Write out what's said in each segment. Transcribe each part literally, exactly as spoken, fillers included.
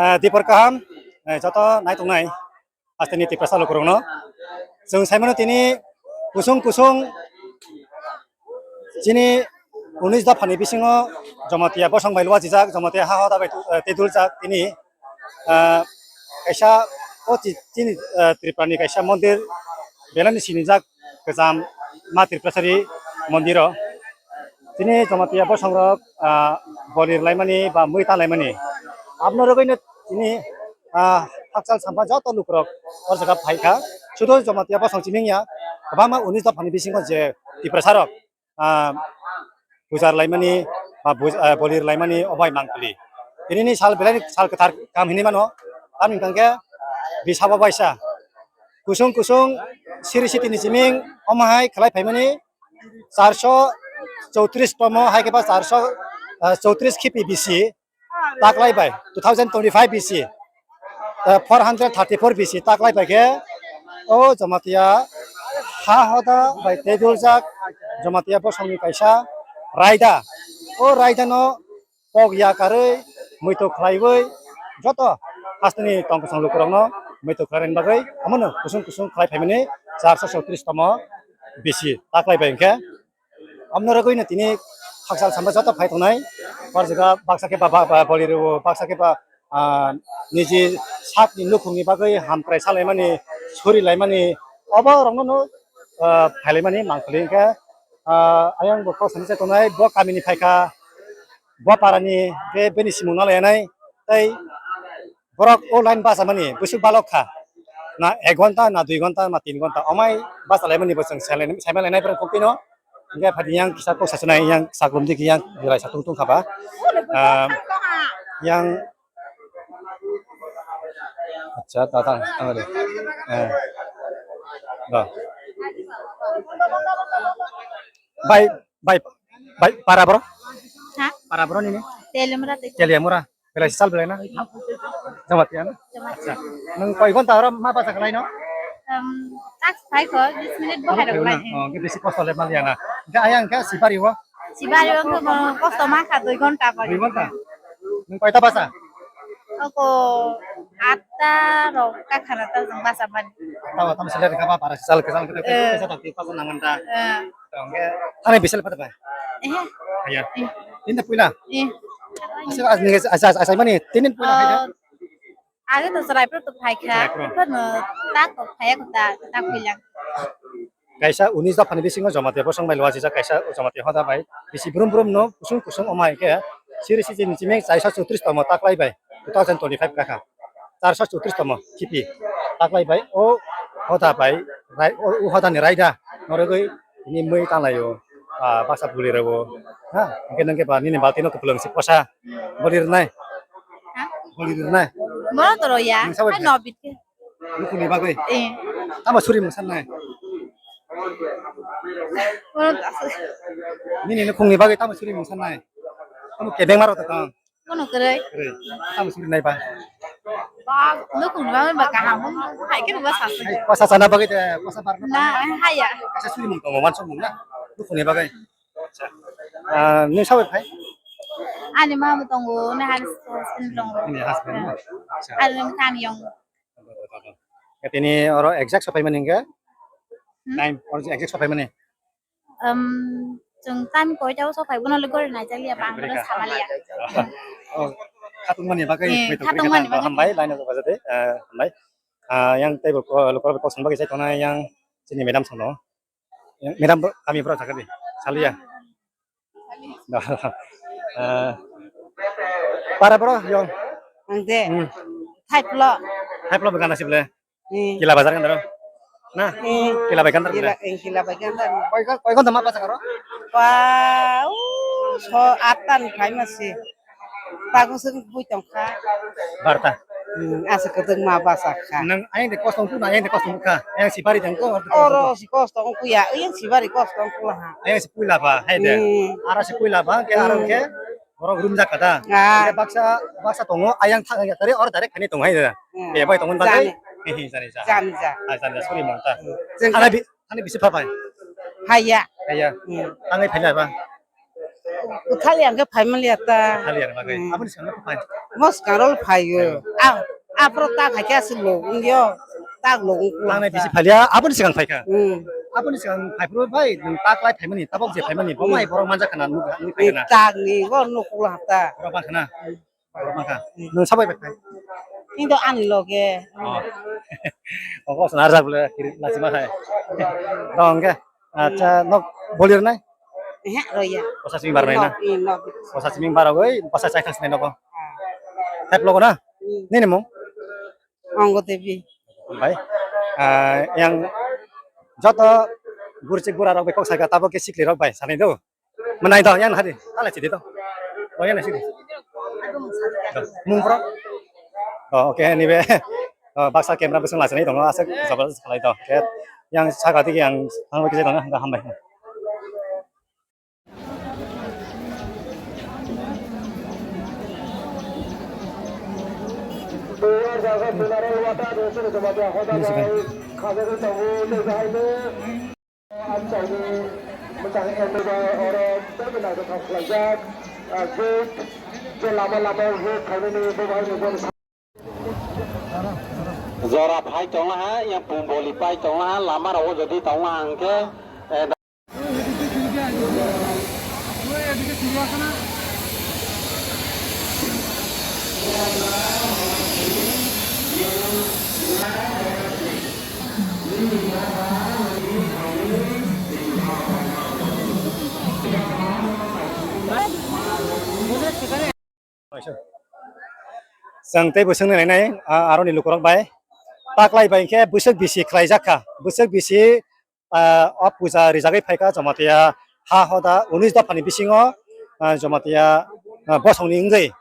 Ah, dipor kaham, eh, joto naitongnai hasteni Tiprasa lukurokno. Chwng saimano tini kusung kusung chini unis dophani bisingo Jamatia bosong bai luajijak, Jamatia ha hoda bai tu-, eh, teduljak tini, ah, kaisa o chi-, chini, eh, Tripurani kaisa mondir, belani sinijak kwcham Ma Tripurasari mondiro. Chini Jamatia bosongrok, ah, boli rwlaimani ba mui tanlaimani. Aboni rwgwino chini, ah, hakchal sampha joto lukurok o jaga phaikha. Sudu Jamatia bosong chiming ya, kwbangma unis dophani bisingo je Tiprasarok, ah, puja rwlaimani ba buj-, ah, boli rwlaimani obai mangpili. Tinini sal belai sal kwthar kam hinwi mano. Tamni hwnkhe bisabo baisa kusung kusung siri sitini chiming omo hai khlai phaimani charso chowtris tomo hai khe ba charso, ah, chowtris khipi bisi taklai bai two thousand twenty-five bisi, ah, four hundred thirty-four bisi taklai bai khe o Jamatia ha hoda bai teduljak Jamatia bosongni kaisa raida. O raidano kok ya karwi muitu khlaiwi joto hasteni tongkosong lukurokno muitu khlairani bagwi amono kusung kusung khlai phaimani charso chowtris tomo bisi taklai bai hwnkhe. Amno rwgwino tini hakchal sampha joto phai tongnai. O jaga baksa khe ba, ba, ba boli rwo, baksa khe ba, ah, niji sakni nukhungni bagwi hamkrai salaimani, suri laimani, obo rokno no, ah, phailaimani mangpili hwnkhe, ah, ayang bo kok sani se tongnai, bo kamini phaikha, bo parani be bini simung nalayanai, tei borok o line bachamani bwswk balok kha, na ek ghonta, na dui ghonta, na tin ghonta, omai bachalaimani bo chwng saimalainai borok kok tino. Hingke phaidi yang kisa kok sachinai yang saklum digi yang belai satung tung khaba. Ah, yang acha ta tang tang re. Eh. Ba. Bai, bai, bai, para bro? Ha? Para bro nini? Telemura te. Telemura. Belai sal belai na? Jamatia na? Jamatia. Acha. Nung koi ghonta oro ma basa khlai no? Em, tak phai kho, bis minute bo hai rok lai. Oh, ke bisi kosto le mal ya na. Ga ayang ke sibari wo? Sibari wo ko kosto ma kha dui ghonta bo. Dui ghonta? Nung koita basa? Ako atta rok ka khana ta jong basa ban. Tawa tam sele ka ba para sal ke sal ke. Eh. Sa tak ti pa ko nangan ta. Eh. Tongke, thani bisal pada bai? Ehe. Haya. Eh. Tinta puila? Eh. Asa, asa, asa, asa, asa, mani, tinin puila hai da? Ah, age to serai pro to phai kha. Serai pro. Pro no, ta to phai ko ta, ta puila. Kaisa unis dophani bisingo Jamatia bosong bai luajijak kaisa Jamatia hoda bai. Bisi brum brum no, kusung kusung omai ke. Siri sijini chimeng chaisa chutris tomo taklai bai. Two thousand twenty-five kakha. Charso chutris tomo khipi taklai bai o hoda bai rai-, o, o hoda ni raida norogwi tini mui tanglai o, ah, baksa buli rw o, ha, hingke nangke ba nini balti no kupulung si posa boli rwnai. Ha? Boli rwnai. Bono to roya. Nung sabai hai phai? No bit ke. Nukuni bagwi. Eh. Tamo suri mungsan nai. Bono to asuk. Nini nukungni bagwi tamo suri mungsan nai. Tamo kebeng maro to tong. Kono kwrwi. Kwrwi. Tamo suri nai ba. Ba, nukung ba, ba kaham, hai khe ba sasui. Hai, kosa sana bagwi de, kosa bar na. Na, haya. Asa suri mung tongo, wansuk mung na. Nukung ni bagwi. Acha. Ah, ni sabai phai? Ani mama tongo, ni husband tongo. Ni husband na. Acha. Ani kami yong. Tini oro exact sapai mani hingke? Hmm? Time, oro exact sapai mani. Em, chwng time koita o sophai bono le gori naijak liya, bang bono samaliya. Oh, khatungmani bagwi, eh, khatungmani bagwi. Hambai, line o bajade, eh, hambai. Ah, yang tei bo, lokor kosong bagwi sai tongnai yang chini madam sono. Yang madam bo, kami bro thakadi, saliya. Eh, para bro, yong. Ang de. Hmm. Thai plo. Thai plo bagana sible. Eh. Kila bazar kan daro? Na? Eh. Kila bai kan daro? Kila, eh, kila bai kan daro. Koi, koi, koi ghonta ma basa karo? Ba, uh, so, atta ni khai masi. Tago sing bui tong kha. Barta. Hmm, asa kedeng ma basa kha. Nang ayang de kosong tu na ayang de kosong kha. Ayang sibari dang ko. Oro si kosong ku ya, ayang sibari kosong ku ha. Ayang si puila ba, hai de. Hmm. Ara si puila ba, ke aram ke. Borok room jak kata. Ah. Baksa, baksa tongo, ayang thang ya tare, oro direct kani tong hai da. Hmm. Eh, bai tongo bagwi. Jani. Hehe, jani ja. Jani ja. Ah, jani ja, sorry mong ta. Jeng- Thani bi-, thani bisi pha pai. Haya. Haya. Hmm. Tangai phaila ba. Uthali ang ke phai mali ata. Thali ang bagai. Hmm. Aboni sangno pha pai. Bos karol phaio. Ah, aphro tak hakya se lo wngyo. Tak lo wngkula. Tangnai bisi phalia, aboni sigang phaikha. Hmm. Aboni sigang phaiphuru bai, nwng tak lai phaimani, tabok je phaimani, bo Hmm. mai borok manjak khana, nuk, nuk phaikha na. Tak ni, bo nuk kula ta. Borok mankha na. Borok mankha. Nwng sabai bai phai. Indo ani loge. Oh. Oko snar jak bole, kiri lachima hai. Dong ke. Acha, nok bolir nai? Ehe, roya. Kosa simi bar nai na? Nok, i nok. Kosa simi bar goi, kosa chai khas nai noko. Ah. Tep logo na? Hmm. Nini mung? Ongo Devi. Bai. Ah, yang joto gurchik gura rok bai kok saika tabo ke sikli rok bai sanai do. Manai do yang hari. Tala chidi do. Do yang sidi. Mung bro. Oh, oke, nibe. Oh, baksa camera beseng lachani tongo, aswk jabardast khlai do. Oke. Yang saka digi yang thangba kisa tongo, hambai. Jora phai tonglaha, yang pumboli pai tonglaha, lama rogo jodi tonglaha hwnkhe, eh, Chwng tei bo swngna nainai, ah, aroni lukurok bai. Taklai bai khe bwswk bisi khlaijak kha. Bwswk bisi, ah, o puja rijagwi phaikha Jamatia ha hoda unis dophani bisingo, ah, Jamatia, ah, bosongni wngwi.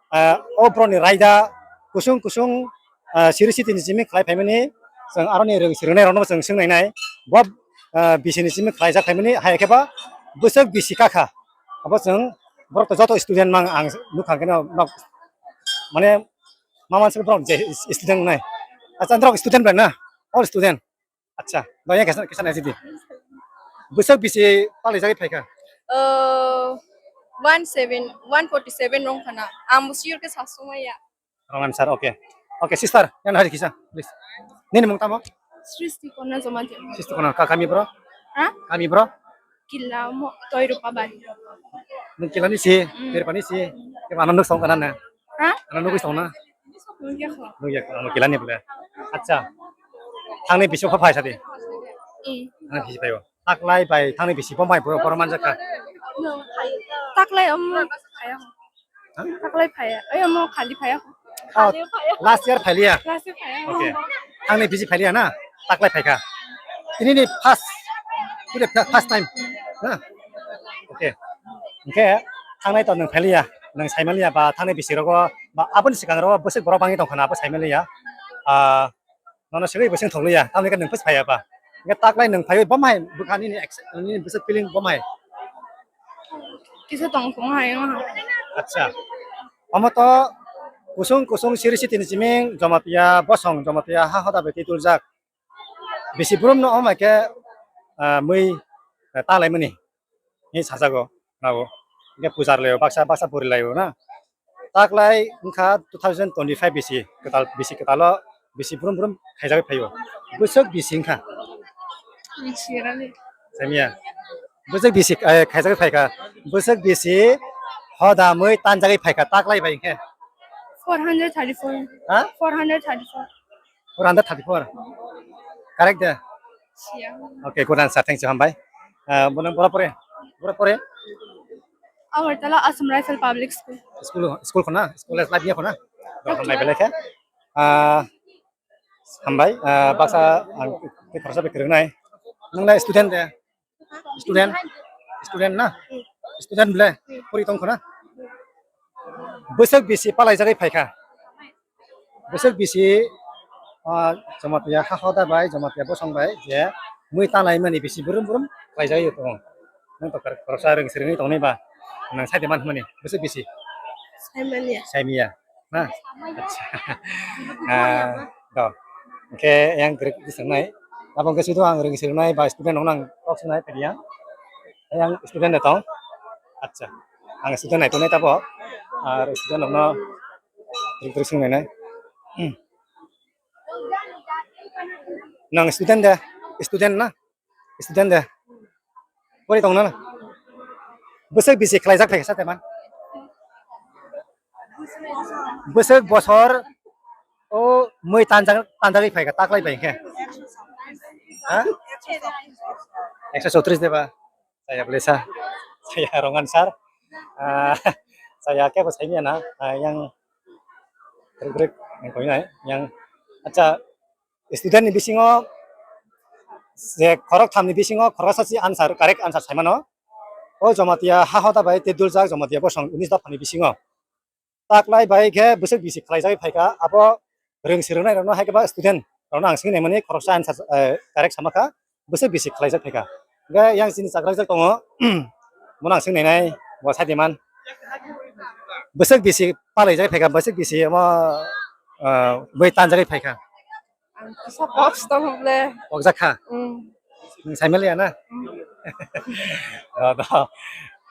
Ah, o borokni raida kusung kusung, ah, siri sitini simi khlai phaimani, chwng aroni rwng swrwngnairokno chwng swngnainai. Bo, ah, bisini simi khlaijak phaimani, hai khe ba bwswk bisi kakha. Abo chwng borok to joto student mang ang nukha khe no nok, mane, ma mansuk borok je student nai. Acha, norok student bai na? All student. Acha, doya kesa, kesa nai sidi. Bwswk bisi palaijagwi phaikha? Uh, one seven, one forty seven rong khana. Ang bo sure khe sasumaya. Wrong answer, okay. Okay, sister, yang hari kisa, please. Nini mung tamo? Sristi Kona Jamatia. Sristi Kona, ka kami bro? Ha? Kami bro? Kila mo, Toirupa bari. Nung kila ni si, Mm. Toirupa ni si. Ke mana nuk song kana na? Ha? Ana nuk song na? Nung ya ko. Nung ya ko, amo kila ni bole. Acha. Thangni bisi pha phai sadi. I. Thangni bisi phaio. Taklai bai thangni bisi bo mai boro boro manjak kha. Taklai omo phaya. Ha? Taklai phaya. Ai omo khali phaya. Oh, khali phaya. Last year phailiya? Last year phaya. Okay. Thangni bisi phailiya na? Taklai phaikha. Ini ni first. Today fir-, first time. Na? Okay. Hwnkhe thangnai to nwng phailiya. Nwng saimaliya ba thangni bisi rogo ba aboni swkang rogo bwswk borok bangwi tongkha na abo saimaliya. Ah, nono swgwi bo chwng thok liya, tamoni khe nwng phaisa phaiya ba? Hwnkhe taklai nwng phaiwi bo mai bwkha nini ex-, nini bwswk feeling bo mai? Kisa tong thung hai wngha. Acha. Omo to kusung kusung siri sitini siming Jamatia bosong, Jamatia ha hoda bai twi tuljak. Bisi brum no omo khe, ah, mui, ah, talaimani. Hwnwi sajago, nabo. Hwnkhe pujar laio, baksa, baksa pori laio na. Taklai wngkha two thousand twenty-five bisi, kwtal, bisi kwtalo, bisi brum brum khaijagwi phaio. Bwswk bisi wngkha? Bisi rani. Samiya. Bwswk bisi, eh, khaijagwi phaikha. Bwswk bisi hodamwi tanjagwi phaikha, taklai bai hwnkhe. Four hundred thirty-four. Ha? Four hundred thirty-four. Four hundred thirty-four. Correct de? Siya. Okay, good answer. Thank you, hambai. Ah, bono bora pore? Bora pore? Agartala Assam Rifle Public School. School, school khona? School life niya khona? Hambai belai khe. Ah, hambai, ah, baksa ang khoroksa bai kwrwngnai. Nwnglai student de? Student? Student na? Student ble? Pori tong khona? Bwswk bisi palaijagwi phaikha? Bwswk bisi, ah, Jamatia ha hoda bai, Jamatia bosong bai je mui talaimani bisi brum brum khlaijagwi tongo. Nwng to khoroksa rwng swrwngwi tongnai ba, nwng saide man hwnmani bwswk bisi? Saimanya. Saimanya. Na? Acha. Ah, do. Hwnkhe yang grik di swngnai. Abo hwnkhe sudu ang rwng swrwngnai ba student rokno ang kok swngnai pediya. Yang student de tong. Acha. Ang student nai tongnai tabok. Ar student rokno Rik rik swng nainai. Hmm. Nang student de? Student na? Student de? Pori tong na? Bwswk bisi khlaijak phaikha sa teman? Bwswk bosor o mui tanjak, tanjagwi phaikha taklai bai khe? Ha? Ekso chowtris de ba? Saya boleh sa. Saya Rongan sir. Ah, saya ke bosai ni na, ah, yang rik rik yang koi nai, yang, acha, student ni bisingo je khorok tham ni bisingo khorok sa si answer, correct answer sai mano. O Jamatia ha hoda bai te duljak Jamatia bosong unis dopha ni bisingo. Taklai bai khe bwswk bisi khlaijagwi phaikha, abo rwng swrwngnai rokno hai khe ba student rokno ang swngwi naimani khoroksa answer, eh, correct sama kha, bwswk bisi khlaijak phaikha. Hwnkhe yang chini chakraijak tongo, bono ang swngwi nainai, bo sai di man. Bwswk bisi palaijak phaikha, bwswk bisi omo, eh, bui tanjagwi phaikha. Ang kisa box tong ble. Pokjak kha? Mm. Nwng saimaliya na? Mm. O, do.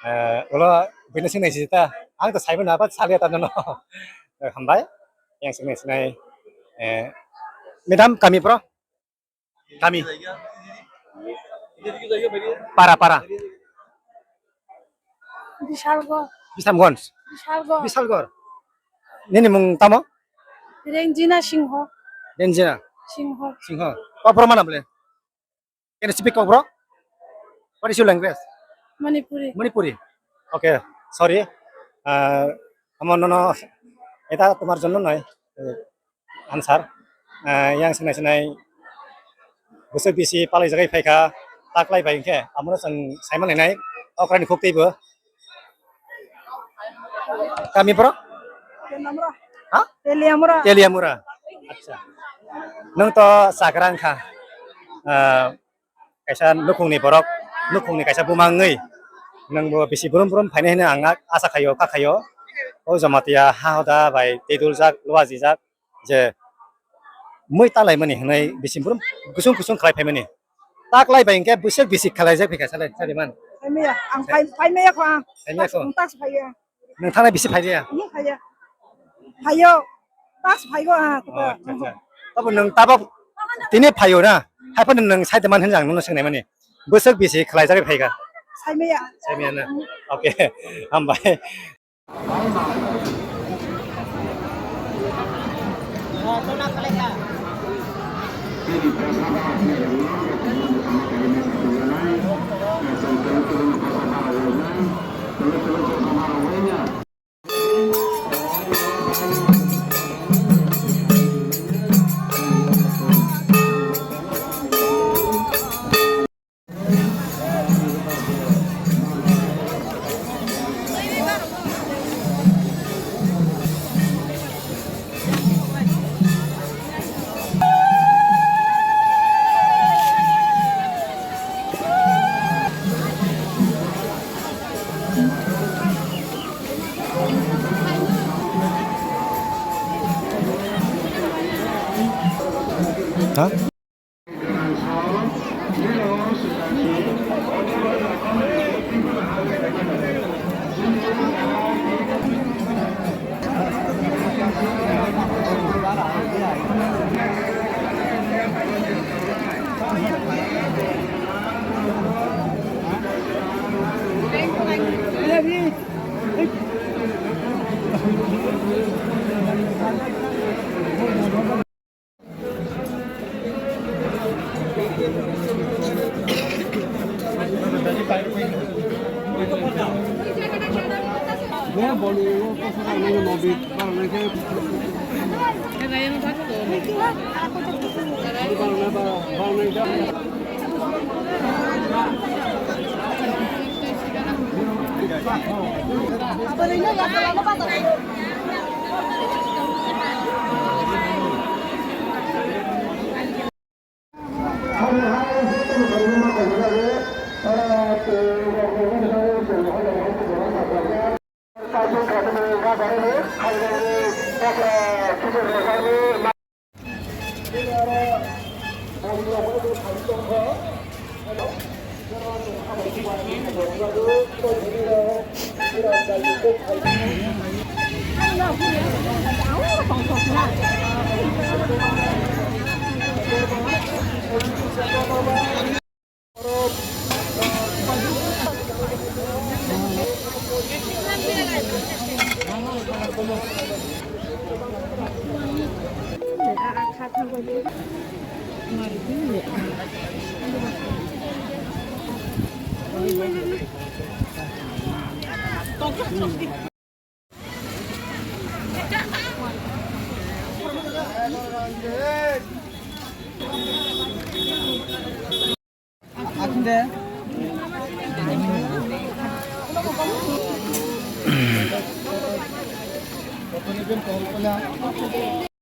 Eh, ulo buino swngnaisi ta. Ang to saimano, apat saliya ta nono. Eh, hambai. Yang swngnaisi nai. Eh, madam, kami pro? Kami. Para, para. Bishalgor. Bishamganj. Bishalgor. Bishalgor. Nini mung tamo? Rengjina Singho. Rengjina? Singho. Singho. Kokborok mana bole? Can you speak Kokborok? What is your language? Manipuri. Manipuri. Okay, sorry. Ah, amo nono, eta tomar jonno noi. Eh, answer. Ah, yang senai senai bwswk bisi palai jagai phaikha, taklai bai hwnkhe, amono chwng saimani nai, okrani khuk teibo. Kami borok? Teliamura. Ha? Teliamura. Teliamura. Acha. Nwng to chagra wngkha. Ah, kaisa nukhungni borok, nukhungni kaisa buma wngwi nwngbo bisi brum brum phainai hwnwi ang asa khaio, kha khaio. O Jamatia ha hoda bai tei duljak, luajijak je mui talaimani hwnwi bisi brum kusung kusung khlai phaimani. Taklai bai hwnkhe bwswk bisi khlaijak phaikha salai, saliman. Phaimaya, ang phai-, phaimaya kho ang. Phaimaya kho? Tak, tak phaiya. Nwng thangnai bisi phai ya? Omo phaiya. Phaio. Pas phaigo, ah, kuta. Oh, acha, acha. Tabo nwng tabok tini phaio na? Haiphano nwng sai de man hinjang nono swngnai mani. Bwswk bisi khlaijagwi phaikha? Saimaya. Saimaya na? Okay. Hambai. Ha?